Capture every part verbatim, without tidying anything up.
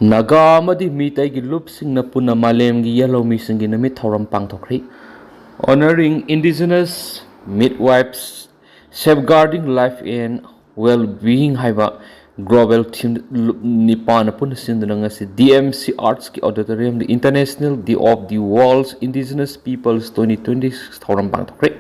ꯅꯥꯒꯥ ꯑꯃꯗꯤ ꯃꯤꯇꯩꯒꯤ ꯂꯨꯞꯁꯤꯡꯅ ꯄꯨꯟꯅ ꯃꯥꯂꯦꯝꯒꯤ ꯌꯦꯜꯍꯧꯃꯤꯁꯤꯡꯒꯤ ꯅꯨꯃꯤꯠ ꯊꯧꯔꯝ ꯄꯥꯡꯊꯣꯛꯈ꯭ꯔꯤ꯫ Honoring Indigenous Midwives, Safeguarding Life and Well-Being ꯍꯥꯏꯕ global theme ꯂꯨꯞ ꯅꯤꯄꯥꯟꯅ ꯄꯨꯟꯅ ꯁꯤꯟꯗꯨꯅ ꯉꯁꯤ D M C Artsꯀꯤ auditoriumꯗ International Day of the World's Indigenous Peoples twenty twenty-six ꯊꯧꯔꯝ ꯄꯥꯡꯊꯣꯛꯈ꯭ꯔꯦ꯫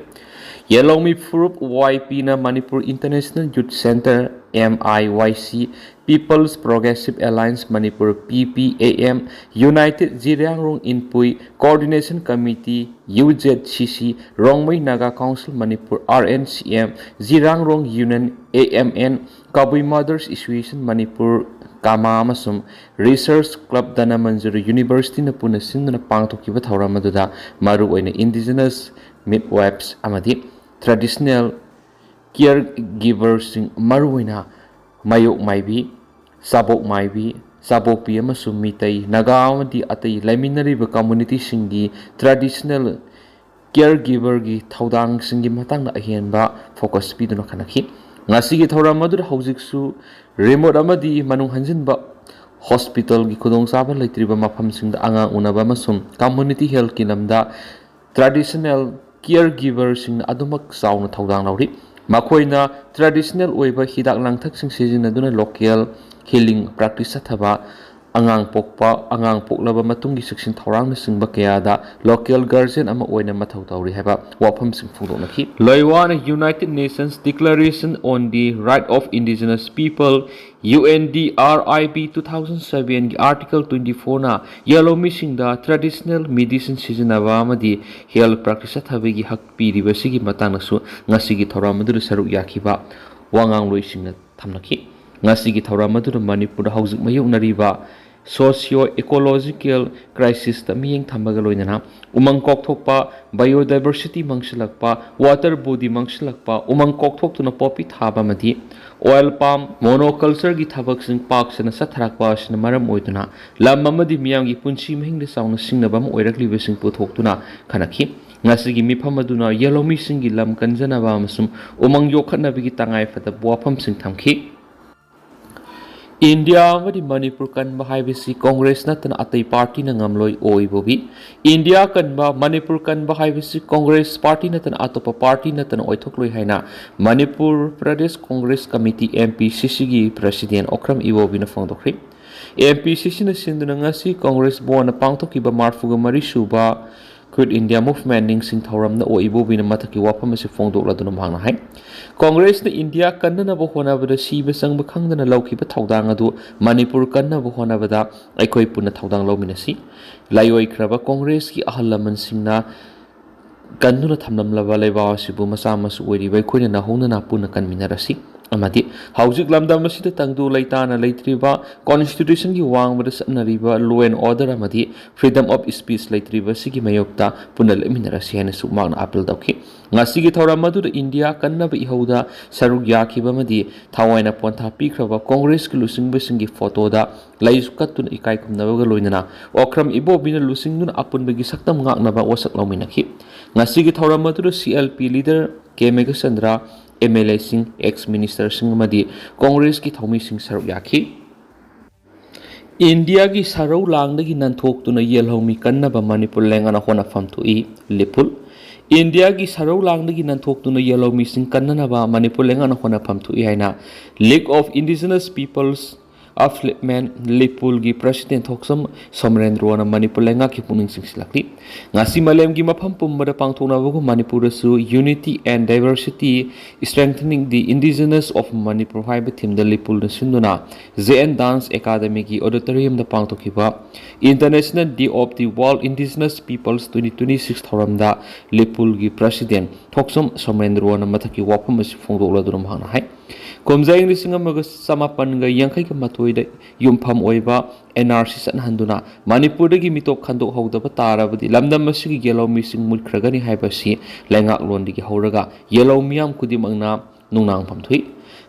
ꯌꯦꯜꯍꯧꯃꯤ ꯐꯨꯔꯨꯞ Y Pꯅ Manipur International Youth Centre, M I Y C, People's Progressive Alliance Manipur, P P A M, United Zeliangrong Inpui Coordination Committee, U Z C C, Rongmei Naga Council Manipur, R N C M, Zeliangrong Union, A M N, Kabui Mothers Association Manipur, Kama ꯑꯃꯁꯨꯡ Research Club Dhanamanjuri Universityꯅ ꯄꯨꯟꯅ ꯁꯤꯟꯗꯨꯅ ꯄꯥꯡꯊꯣꯛꯈꯤꯕ ꯊꯧꯔꯝ ꯑꯗꯨꯗ ꯃꯔꯨꯑꯣꯏꯅ Indigenous Midwives ꯑꯃꯗꯤ Traditional Caregiverꯁꯤꯡ, ꯃꯔꯨꯑꯣꯏꯅ ꯃꯌꯣꯛ ꯃꯥꯏꯕꯤ, ꯆꯥꯕꯣꯛ ꯃꯥꯏꯕꯤ, ꯆꯥꯕꯣꯛꯄꯤ ꯑꯃꯁꯨꯡ ꯃꯤꯇꯩ, ꯅꯥꯒꯥ ꯑꯃꯗꯤ ꯑꯇꯩ ꯂꯩꯃꯤꯟꯅꯔꯤꯕ communityꯁꯤꯡꯒꯤ traditional caregiverꯒꯤ ꯊꯧꯗꯥꯡꯁꯤꯡꯒꯤ ꯃꯇꯥꯡꯗ ꯑꯍꯦꯟꯕ focus ꯄꯤꯗꯨꯅ ꯈꯟꯅꯈꯤ꯫ ꯉꯁꯤꯒꯤ ꯊꯧꯔꯝ ꯑꯗꯨꯗ ꯍꯧꯖꯤꯛꯁꯨ remote ꯑꯃꯗꯤ ꯃꯅꯨꯡ ꯍꯟꯖꯤꯟꯕ hospitalꯒꯤ ꯈꯨꯗꯣꯡꯆꯥꯕ ꯂꯩꯇ꯭ꯔꯤꯕ ꯃꯐꯝꯁꯤꯡꯗ ꯑꯉꯥꯡ ꯎꯅꯕ ꯑꯃꯁꯨꯡ community healthꯀꯤ ꯂꯝꯗ traditional caregiverꯁꯤꯡꯅ ꯑꯗꯨꯃꯛ ꯆꯥꯎꯅ ꯊꯧꯗꯥꯡ ꯂꯧꯔꯤ꯫ ꯃꯈꯣꯏꯅ traditional ꯑꯣꯏꯕ ꯍꯤꯗꯥꯛ ꯂꯥꯡꯊꯛꯁꯤꯡ ꯁꯤꯖꯤꯟꯅꯗꯨꯅ local healing practice ꯆꯠꯊꯕ, ꯑꯉꯥꯡ ꯄꯣꯛꯄ, ꯑꯉꯥꯡ ꯄꯣꯛꯂꯕ ꯃꯇꯨꯡꯒꯤ ꯆꯦꯛꯁꯤꯟ ꯊꯧꯔꯥꯡꯅꯆꯤꯡꯕ ꯀꯌꯥꯗ local guardian ꯑꯃ ꯑꯣꯏꯅ ꯃꯊꯧ ꯇꯧꯔꯤ ꯍꯥꯏꯕ ꯋꯥꯐꯝꯁꯤꯡ ꯐꯣꯡꯗꯣꯛꯅꯈꯤ꯫ ꯂꯣꯏꯋꯥꯅ United Nations Declaration on the Right of Indigenous People, U N D R I P two thousand sevenꯒꯤ Article twenty fourꯅ ꯌꯦꯜꯍꯧꯃꯤꯁꯤꯡꯗ traditional medicine ꯁꯤꯖꯤꯟꯅꯕ ꯑꯃꯗꯤ health practice ꯆꯠꯊꯕꯒꯤ ꯍꯛ ꯄꯤꯔꯤꯕꯁꯤꯒꯤ ꯃꯇꯥꯡꯗꯁꯨ ꯉꯁꯤꯒꯤ ꯊꯧꯔꯝ ꯑꯗꯨꯗ ꯁꯔꯨꯛ ꯌꯥꯈꯤꯕ ꯋꯥ ꯉꯥꯡꯂꯣꯏꯁꯤꯡꯅ ꯊꯝꯅꯈꯤ꯫ ꯉꯁꯤꯒꯤ ꯊꯧꯔꯝ ꯑꯗꯨꯗ ꯃꯅꯤꯄꯨꯔꯗ ꯍꯧꯖꯤꯛ ꯃꯥꯌꯣꯛꯅꯔꯤꯕ socio ecological crisisꯇ ꯃꯤꯠꯌꯦꯡ ꯊꯝꯕꯒ ꯂꯣꯏꯅꯅ ꯎꯃꯪ ꯀꯣꯛꯊꯣꯛꯄ, biodiversity ꯃꯥꯡꯁꯤꯜꯂꯛꯄ, water body ꯃꯥꯡꯁꯤꯜꯂꯛꯄ, ꯎꯃꯪ ꯀꯣꯛꯊꯣꯛꯇꯨꯅ ꯄꯣꯄꯤ ꯊꯥꯕ ꯑꯃꯗꯤ oil palm monocultureꯒꯤ ꯊꯕꯛꯁꯤꯡ ꯄꯥꯛ ꯁꯟꯅ ꯆꯠꯊꯔꯛꯄ ꯑꯁꯤꯅ ꯃꯔꯝ ꯑꯣꯏꯗꯨꯅ ꯂꯝ ꯑꯃꯗꯤ ꯃꯤꯌꯥꯝꯒꯤ ꯄꯨꯟꯁꯤ ꯃꯍꯤꯡꯗ ꯆꯥꯎꯅ ꯁꯤꯡꯅꯕ ꯑꯃ ꯑꯣꯏꯔꯛꯂꯤꯕꯁꯤꯡ ꯄꯨꯊꯣꯛꯇꯨꯅ ꯈꯟꯅꯈꯤ꯫ ꯉꯁꯤꯒꯤ ꯃꯤꯐꯝ ꯑꯗꯨꯅ ꯌꯦꯜꯍꯧꯃꯤꯁꯤꯡꯒꯤ ꯂꯝ ꯀꯟꯖꯅꯕ ꯑꯃꯁꯨꯡ ꯎꯃꯪ ꯌꯣꯛꯈꯠꯅꯕꯒꯤ ꯇꯉꯥꯏ ꯐꯗꯕ ꯋꯥꯐꯝꯁꯤꯡ ꯊꯝꯈꯤ꯫ ꯏꯟꯗꯤꯌꯥ ꯑꯃꯗꯤ ꯃꯅꯤꯄꯨꯔ ꯀꯟꯕ ꯍꯥꯏꯕꯁꯤ ꯀꯣꯡꯒ꯭ꯔꯦꯁ ꯅꯠꯇꯅ ꯑꯇꯩ ꯄꯥꯔꯇꯤꯅ ꯉꯝꯂꯣꯏ꯫ ꯑꯣꯏꯕꯣꯕꯤ, ꯏꯟꯗꯤꯌꯥ ꯀꯟꯕ, ꯃꯅꯤꯄꯨꯔ ꯀꯟꯕ ꯍꯥꯏꯕꯁꯤ ꯀꯣꯡꯒ꯭ꯔꯦꯁ ꯄꯥꯔꯇꯤ ꯅꯠꯇꯅ ꯑꯇꯣꯞꯄ ꯄꯥꯔꯇꯤ ꯅꯠꯇꯅ ꯑꯣꯏꯊꯣꯛꯂꯣꯏ ꯍꯥꯏꯅ Manipur Pradesh Congress committee, M P ꯁꯤ ꯁꯤꯒꯤ ꯄ꯭ꯔꯁꯤꯗꯦꯟ ꯑꯣꯀ꯭ꯔꯝ ꯏꯕꯣꯕꯤꯅ ꯐꯣꯡꯗꯣꯛꯈ꯭ꯔꯦ꯫ ꯑꯦꯝ ꯄꯤ ꯁꯤ ꯁꯤꯅ ꯁꯤꯟꯗꯨꯅ ꯉꯁꯤ ꯀꯣꯡꯒ꯭ꯔꯦꯁ ꯕꯣꯟꯅ ꯄꯥꯡꯊꯣꯛꯈꯤꯕ ꯃꯔꯤꯐꯨꯒ ꯃꯔꯤ ꯁꯨꯕ ꯀ꯭ꯋꯤꯠ ꯏꯟꯗꯤꯌꯥ ꯃꯨꯚꯃꯦꯟ ꯅꯤꯡꯁꯤꯡ ꯊꯧꯔꯝꯗ ꯑꯣ ꯏꯕꯣꯕꯤꯅ ꯃꯊꯛꯀꯤ ꯋꯥꯐꯝ ꯑꯁꯤ ꯐꯣꯡꯗꯣꯛꯂꯗꯨꯅ ꯃꯍꯥꯛꯅ ꯍꯥꯏ, ꯀꯣꯡꯒ꯭ꯔꯦꯁꯅ ꯏꯟꯗꯤꯌꯥ ꯀꯟꯅꯅꯕ ꯍꯣꯠꯅꯕꯗ ꯁꯤꯕ ꯆꯪꯕ ꯈꯪꯗꯅ ꯂꯧꯈꯤꯕ ꯊꯧꯗꯥꯡ ꯑꯗꯨ ꯃꯅꯤꯄꯨꯔ ꯀꯟꯅꯕ ꯍꯣꯠꯅꯕꯗ ꯑꯩꯈꯣꯏ ꯄꯨꯟꯅ ꯊꯧꯗꯥꯡ ꯂꯧꯃꯤꯟꯅꯁꯤ꯫ ꯂꯥꯏꯑꯣꯏꯈ꯭ꯔꯕ ꯀꯣꯡꯒ꯭ꯔꯦꯁꯀꯤ ꯑꯍꯜ ꯂꯃꯟꯁꯤꯡꯅ ꯀꯟꯗꯨꯅ ꯊꯝꯂꯝꯂꯕ ꯂꯩꯕꯥꯛ ꯑꯁꯤꯕꯨ ꯃꯆꯥ ꯃꯁꯨ ꯑꯣꯏꯔꯤꯕ ꯑꯩꯈꯣꯏꯅ ꯅꯧꯍꯧꯅꯅ ꯄꯨꯟꯅ ꯀꯟꯃꯤꯟꯅꯔꯁꯤ꯫ ꯑꯃꯗꯤ ꯍꯧꯖꯤꯛ ꯂꯝꯗꯝ ꯑꯁꯤꯗ ꯇꯪꯗꯨ ꯂꯩꯇꯥꯅ ꯂꯩꯇ꯭ꯔꯤꯕ, ꯀꯣꯟꯁꯇꯤꯇ꯭ꯌꯨꯁꯟꯒꯤ ꯋꯥꯡꯃꯗ ꯆꯠꯅꯔꯤꯕ law and order ꯑꯃꯗꯤ freedom of speech ꯂꯩꯇ꯭ꯔꯤꯕ ꯑꯁꯤꯒꯤ ꯃꯥꯌꯣꯛꯇ ꯄꯨꯟꯅ ꯂꯦꯞꯃꯤꯟꯅꯔꯁꯤ ꯍꯥꯏꯅꯁꯨ ꯃꯍꯥꯛꯅ ꯑꯥꯄꯤꯜ ꯇꯧꯈꯤ꯫ ꯉꯁꯤꯒꯤ ꯊꯧꯔꯝ ꯑꯗꯨꯗ ꯏꯟꯗꯤꯌꯥ ꯀꯟꯅꯕ ꯏꯍꯧꯗ ꯁꯔꯨꯛ ꯌꯥꯈꯤꯕ ꯑꯃꯗꯤ ꯊꯋꯥꯏꯅ ꯄꯣꯟꯊꯥ ꯄꯤꯈ꯭ꯔꯕ ꯀꯣꯡꯒ꯭ꯔꯦꯁꯀꯤ ꯂꯨꯆꯤꯡꯕꯁꯤꯡꯒꯤ ꯐꯣꯇꯣꯗ ꯂꯩꯁꯨ ꯀꯠꯇꯨꯅ ꯏꯀꯥꯏ ꯈꯨꯝꯅꯕꯒ ꯂꯣꯏꯅꯅ ꯑꯣꯀ꯭ꯔꯝ ꯏꯕꯣꯕꯤꯅ ꯂꯨꯆꯤꯡꯗꯨꯅ ꯑꯄꯨꯟꯕꯒꯤ ꯁꯛꯇꯝ ꯉꯥꯛꯅꯕ ꯋꯥꯁꯛ ꯂꯧꯃꯤꯟꯅꯈꯤ꯫ ꯉꯁꯤꯒꯤ ꯊꯧꯔꯝ ꯑꯗꯨꯗ ꯁꯤ ꯑꯦꯜ ꯄꯤ ꯂꯤꯗꯔ ꯀꯦ ꯃꯦꯘꯆꯟꯗ꯭ꯔ, ꯑꯦꯝ ꯑꯦꯜ ꯑꯦꯁꯤꯡ, ꯑꯦꯛꯁ ꯃꯤꯅꯤꯁꯇꯔꯁꯤꯡ ꯑꯃꯗꯤ ꯀꯣꯡꯒ꯭ꯔꯦꯁꯀꯤ ꯊꯧꯃꯤꯁꯤꯡ ꯁꯔꯨꯛ ꯌꯥꯈꯤ꯫ ꯏꯟꯗꯤꯌꯥꯒꯤ ꯁꯔꯧ ꯂꯥꯡꯗꯒꯤ ꯅꯥꯟꯊꯣꯛꯇꯨꯅ ꯌꯦꯜꯍꯧꯃꯤ ꯀꯟꯅꯕ ꯃꯅꯤꯄꯨꯔ ꯂꯩꯉꯥꯛꯅ ꯍꯣꯠꯅꯐꯝ ꯊꯣꯛꯏ, ꯂꯤꯄꯨꯜ꯫ ꯏꯟꯗꯤꯌꯥꯒꯤ ꯁꯔꯧ ꯂꯥꯡꯗꯒꯤ ꯅꯥꯟꯊꯣꯛꯇꯨꯅ ꯌꯦꯜꯍꯧꯃꯤꯁꯤꯡ ꯀꯟꯅꯅꯕ ꯃꯅꯤꯄꯨꯔ ꯂꯩꯉꯥꯛꯅ ꯍꯣꯠꯅꯐꯝ ꯊꯣꯛꯏ ꯍꯥꯏꯅ League of Indigenous Peoples Upliftment, ꯂꯤꯄꯨꯜꯒꯤ ꯄ꯭ꯔꯁꯤꯗꯦꯟ ꯊꯣꯛꯆꯝ ꯁꯣꯃꯔꯦꯟꯗ꯭ꯔꯣꯅ ꯃꯅꯤꯄꯨꯔ ꯂꯩꯉꯥꯛꯀꯤ ꯄꯨꯛꯅꯤꯡ ꯆꯤꯡꯁꯤꯜꯂꯛꯂꯤ꯫ ꯉꯁꯤ ꯃꯥꯂꯦꯝꯒꯤ ꯃꯐꯝ ꯄꯨꯝꯕꯗ ꯄꯥꯡꯊꯣꯛꯅꯕꯒꯨꯝ ꯃꯅꯤꯄꯨꯔꯗꯁꯨ Unity and Diversity Strengthening the Indigenous of Manipur ꯍꯥꯏꯕ ꯊꯤꯝꯗ ꯂꯤꯄꯨꯜꯅ ꯁꯤꯟꯗꯨꯅ ꯖꯦ ꯑꯦꯟ ꯗꯥꯟꯁ ꯑꯦꯀꯥꯗꯃꯤꯒꯤ ꯑꯣꯗꯤꯇꯣꯔꯤꯌꯝꯗ ꯄꯥꯡꯊꯣꯛꯈꯤꯕ International Day of the World Indigenous Peoples twenty twenty six ꯊꯧꯔꯝꯗ ꯂꯤꯄꯨꯜꯒꯤ ꯄ꯭ꯔꯁꯤꯗꯦꯟ ꯊꯣꯛꯆꯝ ꯁꯣꯃꯦꯟꯗ꯭ꯔꯣꯅ ꯃꯊꯛꯀꯤ ꯋꯥꯐꯝ ꯑꯁꯤ ꯐꯣꯡꯗꯣꯛꯂꯗꯨꯅ ꯃꯍꯥꯛꯅ ꯍꯥꯏ, ꯀꯨꯝꯖꯥ ꯏꯪ ꯂꯤꯁꯤꯡ ꯑꯃꯒ ꯆꯃꯥꯄꯟꯒ ꯌꯥꯡꯈꯩꯒ ꯃꯥꯊꯣꯏꯗ ꯌꯨꯝꯐꯝ ꯑꯣꯏꯕ ꯑꯦꯟ ꯑꯥꯔ ꯁꯤ ꯆꯠꯅꯍꯟꯗꯨꯅ ꯃꯅꯤꯄꯨꯔꯗꯒꯤ ꯃꯤꯇꯣꯞ ꯈꯟꯗꯣꯛꯍꯧꯗꯕ ꯇꯥꯔꯕꯗꯤ ꯂꯝꯗꯝ ꯑꯁꯤꯒꯤ ꯌꯦꯜꯍꯧꯃꯤꯁꯤꯡ ꯃꯨꯠꯈ꯭ꯔꯒꯅꯤ ꯍꯥꯏꯕ ꯑꯁꯤ ꯂꯩꯉꯥꯛꯂꯣꯟꯗꯒꯤ ꯍꯧꯔꯒ ꯌꯦꯜꯍꯧ ꯃꯤꯌꯥꯝ ꯈꯨꯗꯤꯡꯃꯛꯅ ꯅꯨꯡꯅꯥꯡꯐꯝ ꯊꯣꯛꯏ꯫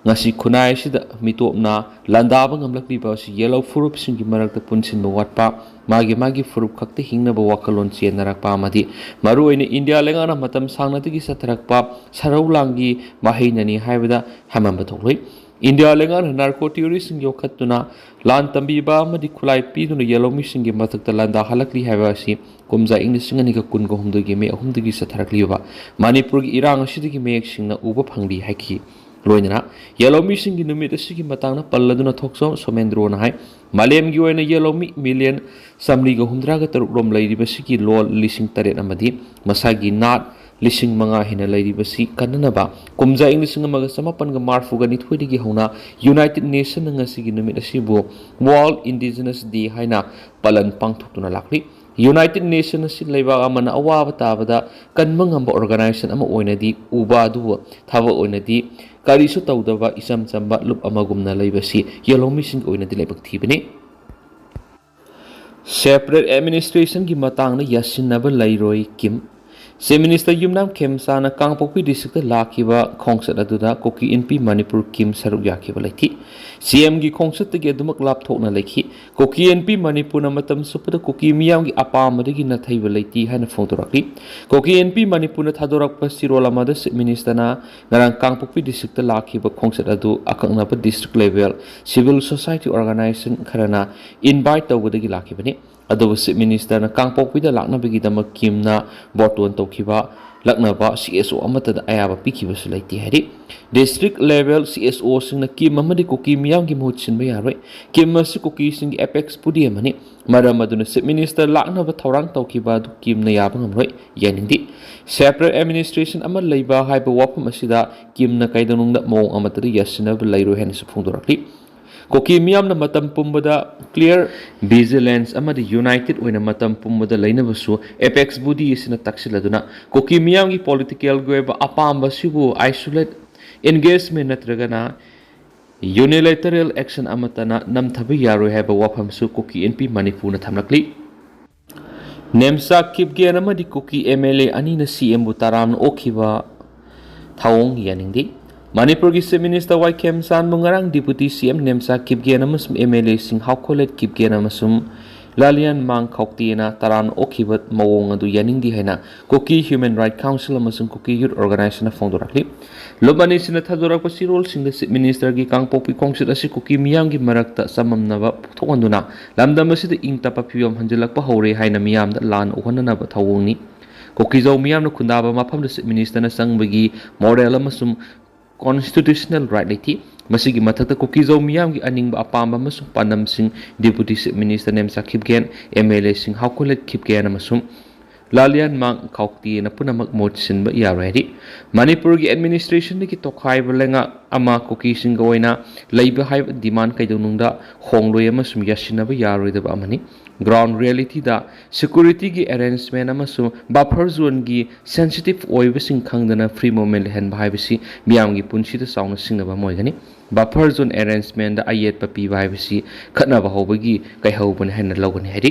ꯉꯁꯤ ꯈꯨꯟꯅꯥꯏ ꯑꯁꯤꯗ ꯃꯤꯇꯣꯞꯅ ꯂꯥꯟꯗꯥꯕ ꯉꯝꯂꯛꯂꯤꯕ ꯑꯁꯤ ꯌꯦꯜꯍꯧ ꯐꯨꯔꯨꯞꯁꯤꯡꯒꯤ ꯃꯔꯛꯇ ꯄꯨꯟꯁꯤꯟꯕ ꯋꯥꯠꯄ, ꯃꯥꯒꯤ ꯃꯥꯒꯤ ꯐꯨꯔꯨꯞ ꯈꯛꯇ ꯍꯤꯡꯅꯕ ꯋꯥꯈꯜꯂꯣꯟ ꯆꯦꯟꯅꯔꯛꯄ ꯑꯃꯗꯤ ꯃꯔꯨꯑꯣꯏꯅ ꯏꯟꯗꯤꯌꯥ ꯂꯩꯉꯥꯛꯅ ꯃꯇꯝ ꯁꯥꯡꯅꯗꯒꯤ ꯆꯠꯊꯔꯛꯄ ꯁꯔꯧ ꯂꯥꯡꯒꯤ ꯃꯍꯩꯅꯅꯤ ꯍꯥꯏꯕꯗ ꯍꯥꯏꯃꯟꯕ ꯊꯣꯛꯂꯣꯏ꯫ ꯏꯟꯗꯤꯌꯥ ꯂꯩꯉꯥꯛꯅ ꯅꯥꯔꯀꯣ ꯇꯤꯑꯣꯔꯤꯁꯤꯡ ꯌꯣꯛꯈꯠꯇꯨꯅ ꯂꯥꯟ ꯇꯝꯕꯤꯕ ꯑꯃꯗꯤ ꯈꯨꯠꯂꯥꯏ ꯄꯤꯗꯨꯅ ꯌꯦꯜꯍꯧꯃꯤꯁꯤꯡꯒꯤ ꯃꯊꯛꯇ ꯂꯥꯟꯗꯥꯍꯜꯂꯛꯂꯤ ꯍꯥꯏꯕ ꯑꯁꯤ ꯀꯨꯝꯖꯥ ꯏꯪ ꯂꯤꯁꯤꯡ ꯑꯅꯤꯒ ꯀꯨꯟꯒ ꯍꯨꯝꯗꯣꯏꯒꯤ ꯃꯦ ꯑꯍꯨꯝꯗꯒꯤ ꯆꯠꯊꯔꯛꯂꯤꯕ ꯃꯅꯤꯄꯨꯔꯒꯤ ꯏꯔꯥꯡ ꯑꯁꯤꯗꯒꯤ ꯃꯌꯦꯛ ꯁꯦꯡꯅ ꯎꯕ ꯐꯪꯂꯤ ꯍꯥꯏꯈꯤ꯫ ꯂꯣꯏꯅꯅ ꯌꯦꯜꯍꯧꯃꯤꯁꯤꯡꯒꯤ ꯅꯨꯃꯤꯠ ꯑꯁꯤꯒꯤ ꯃꯇꯥꯡꯗ ꯄꯜꯂꯗꯨꯅ ꯊꯣꯛꯆꯣꯝ ꯁꯣꯃꯦꯟꯗ꯭ꯔꯣꯅ ꯍꯥꯏ, ꯃꯥꯂꯦꯝꯒꯤ ꯑꯣꯏꯅ ꯌꯦꯜꯍꯧꯃꯤ ꯃꯤꯂꯤꯌꯟ ꯆꯥꯃꯔꯤꯒ ꯍꯨꯝꯗ꯭ꯔꯥꯒ ꯇꯔꯨꯛ ꯔꯣꯝ ꯂꯩꯔꯤꯕꯁꯤꯒꯤ ꯂꯣꯜ ꯂꯤꯁꯤꯡ ꯇꯔꯦꯠ ꯑꯃꯗꯤ ꯃꯁꯥꯒꯤ ꯅꯥꯠ ꯂꯤꯁꯤꯡ ꯃꯉꯥ ꯍꯦꯟꯅ ꯂꯩꯔꯤꯕꯁꯤ ꯀꯟꯅꯅꯕ ꯀꯨꯝꯖꯥ ꯏꯪ ꯂꯤꯁꯤꯡ ꯑꯃꯒ ꯆꯃꯥꯄꯟꯒ ꯃꯔꯐꯨꯒ ꯅꯤꯊꯣꯏꯗꯒꯤ ꯍꯧꯅ United Nation ꯅ ꯉꯁꯤꯒꯤ ꯅꯨꯃꯤꯠ ꯑꯁꯤꯕꯨ World Indigenous Day ꯍꯥꯏꯅ ꯄꯥꯂꯟ ꯄꯥꯡꯊꯣꯛꯇꯨꯅ ꯂꯥꯛꯂꯤ꯫ United Nation ꯑꯁꯤ ꯂꯩꯕꯥꯛ ꯑꯃꯅ ꯑꯋꯥꯕ ꯇꯥꯕꯗ ꯀꯟꯕ ꯉꯝꯕ organization ꯑꯃ ꯑꯣꯏꯅꯗꯤ ꯎꯕ ꯑꯗꯨꯕꯨ ꯊꯕꯛ ꯑꯣꯏꯅꯗꯤ ꯀꯔꯤꯁꯨ ꯇꯧꯗꯕ ꯏꯆꯝ ꯆꯝꯕ ꯂꯨꯞ ꯑꯃꯒꯨꯝꯅ ꯂꯩꯕꯁꯤ ꯌꯦꯜꯍꯧꯃꯤꯁꯤꯡꯒꯤ ꯑꯣꯏꯅꯗꯤ ꯂꯥꯏꯕꯛ ꯊꯤꯕꯅꯤ꯫ Separate administration ꯒꯤ ꯃꯇꯥꯡꯗ ꯌꯥꯁꯤꯟꯅꯕ ꯂꯩꯔꯣꯏ ꯀꯤꯝ꯫ Chief Minister ꯌꯨꯝꯅꯥꯝ ꯈꯦꯝꯆꯥꯟꯅ ꯀꯥꯡꯄꯣꯛꯄꯤ district ꯇ ꯂꯥꯛꯈꯤꯕ ꯈꯣꯡꯆꯠ ꯑꯗꯨꯗ ꯀꯨꯀꯤ ꯏꯟꯄꯤ ꯃꯅꯤꯄꯨꯔ ꯀꯤꯝ ꯁꯔꯨꯛ ꯌꯥꯈꯤꯕ ꯂꯩꯇꯦ꯫ ꯁꯤ ꯑꯦꯝ ꯒꯤ ꯈꯣꯡꯆꯠꯇꯒꯤ ꯑꯗꯨꯃꯛ ꯂꯥꯞꯊꯣꯛꯅ ꯂꯩꯈꯤ꯫ ꯀꯨꯀꯤ ꯏꯟꯄꯤ ꯃꯅꯤꯄꯨꯔꯅ ꯃꯇꯝ ꯆꯨꯞꯄꯗ ꯀꯨꯀꯤ ꯃꯤꯌꯥꯝꯒꯤ ꯑꯄꯥꯝꯕꯗꯒꯤ ꯅꯥꯊꯩꯕ ꯂꯩꯇꯦ ꯍꯥꯏꯅ ꯐꯣꯡꯗꯣꯔꯛꯂꯤ꯫ ꯀꯨꯀꯤ ꯏꯟꯄꯤ ꯃꯅꯤꯄꯨꯔꯅ ꯊꯥꯗꯣꯔꯛꯄ ꯆꯦꯔꯣꯜ ꯑꯃꯗ Chief Minister ꯅ ꯉꯔꯥꯡ ꯀꯥꯡꯄꯣꯛꯄꯤ district ꯇ ꯂꯥꯛꯈꯤꯕ ꯈꯣꯡꯆꯠ ꯑꯗꯨ ꯑꯀꯛꯅꯕ district level civil society organization ꯈꯔꯅ invite ꯇꯧꯕꯗꯒꯤ ꯂꯥꯛꯈꯤꯕꯅꯤ꯫ ꯑꯗꯨꯕꯨ Chief Minister ꯅ ꯀꯥꯡꯄꯣꯛꯄꯤꯗ ꯂꯥꯛꯅꯕꯒꯤꯗꯃꯛ ꯀꯤꯝꯅ ꯕꯣꯔꯇꯣꯟ ꯇꯧꯈꯤꯕ ꯂꯛꯅꯕ C S O ꯑꯃꯠꯇꯗ ꯑꯌꯥꯕ ꯄꯤꯈꯤꯕꯁꯨ ꯂꯩꯇꯦ ꯍꯥꯏꯔꯤ꯫ District level C S O ꯁꯤꯡꯅ ꯀꯤꯝ ꯑꯃꯗꯤ ꯀꯨꯀꯤ ꯃꯤꯌꯥꯝꯒꯤ ꯃꯍꯨꯠ ꯁꯤꯟꯕ ꯌꯥꯔꯣꯏ꯫ ꯀꯤꯝ ꯑꯁꯤ ꯀꯨꯀꯤꯁꯤꯡꯒꯤ apex body ꯑꯃꯅꯤ꯫ ꯃꯔꯝ ꯑꯗꯨꯅ Chief Minister ꯂꯥꯛꯅꯕ ꯊꯧꯔꯥꯡ ꯇꯧꯈꯤꯕ ꯑꯗꯨ ꯀꯤꯝꯅ ꯌꯥꯕ ꯉꯝꯂꯣꯏ, ꯌꯥꯅꯤꯡꯗꯦ꯫ Separate administration ꯑꯃ ꯂꯩꯕ ꯍꯥꯏꯕ ꯋꯥꯐꯝ ꯑꯁꯤꯗ ꯀꯤꯝꯅ ꯀꯩꯗꯧꯅꯨꯡꯗ ꯃꯑꯣꯡ ꯑꯃꯠꯇꯗ ꯌꯥꯁꯤꯟꯅꯕ ꯂꯩꯔꯣꯏ ꯍꯥꯏꯅꯁꯨ ꯐꯣꯡꯗꯣꯔꯛꯂꯤ꯫ ꯀꯨꯀꯤ ꯃꯤꯌꯥꯝꯅ ꯃꯇꯝ ꯄꯨꯝꯕꯗ clear vigilance ꯑꯃꯗꯤ united ꯑꯣꯏꯅ ꯃꯇꯝ ꯄꯨꯝꯕꯗ ꯂꯩꯅꯕꯁꯨ apex body ꯑꯁꯤꯅ ꯇꯛꯁꯤꯜꯂꯗꯨꯅ ꯀꯨꯀꯤ ꯃꯤꯌꯥꯝꯒꯤ political ꯒꯤ ꯑꯣꯏꯕ ꯑꯄꯥꯝꯕ ꯑꯁꯤꯕꯨ isolate engagement ꯅꯠꯇ꯭ꯔꯒꯅ unilateral action ꯑꯃꯠꯇꯅ ꯅꯝꯊꯕ ꯌꯥꯔꯣꯏ ꯍꯥꯏꯕ ꯋꯥꯐꯝꯁꯨ ꯀꯨꯀꯤ ꯏꯟꯄꯤ ꯃꯅꯤꯄꯨꯔꯅ ꯊꯝꯂꯛꯂꯤ꯫ ꯅꯦꯝꯆꯥ ꯀꯤꯞꯒꯦꯟ ꯑꯃꯗꯤ ꯀꯨꯀꯤ M L A ꯑꯅꯤꯅ C M ꯕꯨ ꯇꯔꯥꯝꯅ ꯑꯣꯛꯈꯤꯕ ꯊꯧꯑꯣꯡ ꯌꯥꯅꯤꯡꯗꯦ꯫ ꯃꯅꯤꯄꯨꯔꯒꯤ Chief Minister ꯋꯥꯏ ꯈꯦꯝꯆꯥꯟꯕꯨ ꯉꯔꯥꯡ Deputy C M Nemcha Kipgen ꯑꯃꯁꯨꯡ M L A ꯁꯤꯡ ꯍꯥꯎꯈꯣꯂꯦꯠ ꯀꯤꯞꯒꯦꯟ ꯑꯃꯁꯨꯡ ꯂꯥꯂꯤꯌꯥꯟꯃꯥꯡ ꯈꯧꯇꯦꯅ ꯇꯔꯥꯝꯅ ꯑꯣꯛꯈꯤꯕ ꯃꯑꯣꯡ ꯑꯗꯨ ꯌꯥꯅꯤꯡꯗꯦ ꯍꯥꯏꯅ Kuki Human Rights Council ꯑꯃꯁꯨꯡ Kuki Youth Organization ꯅ ꯐꯣꯡꯗꯣꯔꯛꯂꯤ꯫ ꯂꯨꯞ ꯑꯅꯤꯁꯤꯅ ꯊꯥꯗꯣꯔꯛꯄ ꯆꯦꯔꯣꯜꯁꯤꯡꯗ Chief Minister ꯒꯤ ꯀꯥꯡꯄꯣꯛꯄꯤ ꯈꯣꯡꯆꯠ ꯑꯁꯤ ꯀꯨꯀꯤ ꯃꯤꯌꯥꯝꯒꯤ ꯃꯔꯛꯇ ꯆꯃꯝꯅꯕ ꯊꯣꯛꯍꯟꯗꯨꯅ ꯂꯝꯗꯝ ꯑꯁꯤꯗ ꯏꯪ ꯇꯞꯄ ꯐꯤꯕꯝ ꯍꯟꯖꯤꯜꯂꯛꯄ ꯍꯧꯔꯦ ꯍꯥꯏꯅ ꯃꯤꯌꯥꯝꯗ ꯂꯥꯟ ꯎꯍꯟꯅꯅꯕ ꯊꯧꯑꯣꯡꯅꯤ꯫ ꯀꯨꯀꯤꯖꯧ ꯃꯤꯌꯥꯝꯅ ꯈꯨꯟꯗꯥꯕ ꯃꯐꯝꯗ Chief Minister ꯅ ꯆꯪꯕꯒꯤ moral ꯑꯃꯁꯨꯡ constitutional right ꯂꯩꯇꯦ꯫ ꯃꯁꯤꯒꯤ ꯃꯊꯛꯇ ꯀꯨꯀꯤꯖꯧ ꯃꯤꯌꯥꯝꯒꯤ ꯑꯅꯤꯡꯕ ꯑꯄꯥꯝꯕ ꯑꯃꯁꯨꯡ ꯄꯥꯟꯗꯝꯁꯤꯡ Deputy Chief Minister Nemcha ꯈꯤꯞꯒꯦꯟ, M L A ꯁꯤꯡ ꯍꯥꯎꯈꯣꯂꯦꯠ ꯈꯤꯞꯒꯦꯟ ꯑꯃꯁꯨꯡ ꯂꯥꯂꯤꯌꯥꯟꯃꯥꯡ ꯈꯧꯇꯦꯅ ꯄꯨꯝꯅꯃꯛ ꯃꯍꯨꯠ ꯁꯤꯟꯕ ꯌꯥꯔꯣꯏ ꯍꯥꯏꯔꯤ꯫ ꯃꯅꯤꯄꯨꯔꯒꯤ administration ꯗꯒꯤ ꯇꯣꯈꯥꯏꯕ ꯂꯩꯉꯥꯛ ꯑꯃ ꯀꯨꯀꯤꯁꯤꯡꯒ ꯑꯣꯏꯅ ꯂꯩꯕ ꯍꯥꯏꯕ demand ꯀꯩꯗꯧꯅꯨꯡꯗ ꯍꯣꯡꯂꯣꯏ ꯑꯃꯁꯨꯡ ꯌꯥꯁꯤꯟꯅꯕ ꯌꯥꯔꯣꯏꯗꯕ ꯑꯃꯅꯤ꯫ Ground reality ꯗ security ꯒꯤ arrangement ꯑꯃꯁꯨꯡ buffer zone ꯒꯤ sensitive ꯑꯣꯏꯕꯁꯤꯡ ꯈꯪꯗꯅ free movement ꯂꯩꯍꯟꯕ ꯍꯥꯏꯕꯁꯤ ꯃꯤꯌꯥꯝꯒꯤ ꯄꯨꯟꯁꯤꯗ ꯆꯥꯎꯅ ꯁꯤꯡꯅꯕ ꯑꯃ ꯑꯣꯏꯒꯅꯤ꯫ Buffer zone arrangement ꯗ ꯑꯌꯦꯠꯄ ꯄꯤꯕ ꯍꯥꯏꯕꯁꯤ ꯈꯠꯅꯕ ꯍꯧꯕꯒꯤ ꯀꯩꯍꯧꯕꯅꯤ ꯍꯥꯏꯅ ꯂꯧꯒꯅꯤ ꯍꯥꯏꯔꯤ꯫